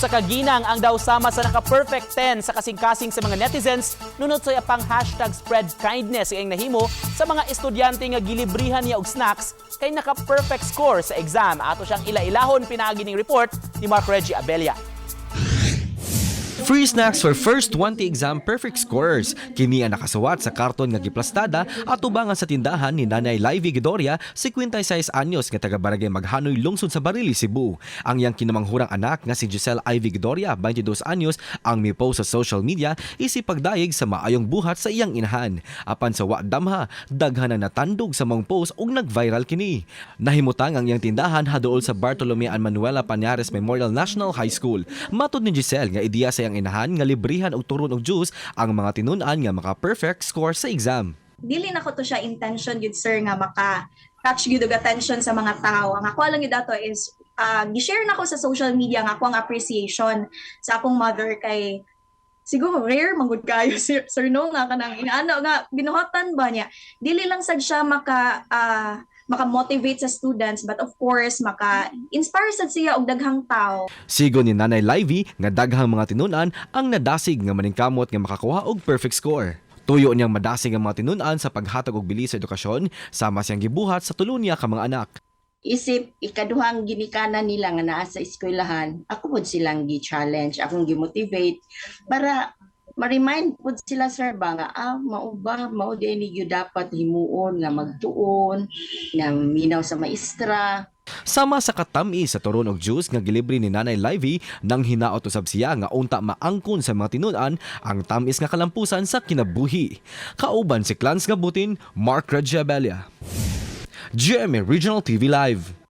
Usa ka ginang ang daw sama sa naka-perfect 10 sa kasing-kasing sa mga netizens nunot sa pang #SpreadKindness iyang nahimo sa mga estudyante nga gilibrihan niya og snacks kay naka-perfect score sa exam. Ato siyang ila-ilahon pinaagi ning report ni Mark Reggie Abella. Free snacks for first 20 exam perfect scorers. Kini ang nakasuwat sa karton nga giplastada atubangan sa tindahan ni Nanay Livy Gidoria, 56 anyos, nga taga Barangay Maghanoy, lungsod sa Barili, Cebu. Ang iyang kinamanghurang anak nga si Giselle Ivy Gidoria, 22 anyos, ang mipost sa social media isip pagdayeg sa maayong buhat sa iyang inahan. Apan sa wa damha, daghan ang natandog sa maong post ug nag-viral kini. Nahimutang ang iyang tindahan haduol sa Bartolome and Manuela Pañares Memorial National High School. Matod ni Giselle nga ideya sa iyang inahan nga librihan og turon og juice ang mga tinun-an nga maka-perfect score sa exam. Dili na ko to siya intention gyud, sir, nga maka catch gyud og attention sa mga tao. Ang ako lang gyud ato is gi-share na ko sa social media nga ako ang appreciation sa akong mother kay siguro rare man gud kayo, sir, sir, no, nga kanang inaano nga binuhatan ba niya. Dili lang sad siya maka-motivate sa students, but of course maka-inspire sad siya og daghang tao. Sigo ni Nanay Livy nga daghang mga tinun-an ang nadasig nga maningkamot nga makakuha og perfect score. Tuyo niyang madasig ang mga tinun-an sa paghatag og bili sa edukasyon sama siyang gibuhat sa tulo niya ka mga anak. Isip ikaduhang ginikanan nila nga naa sa eskwelahan, ako pud silang gi-challenge, akong gi-motivate para ma-remind pud sila, sir, ba nga mao ba, mao di ni gyud dapat himuon nga magtuon nga minaw sa maestra. Sama sa katami sa turon og juice nga gilibre ni Nanay Livy, nang hinaot usab siya nga unta maangkon sa mga tinun-an ang tamis nga kalampusan sa kinabuhi. Kauban si Clans Gabutin, Mark Regiabella, GMA Regional TV Live.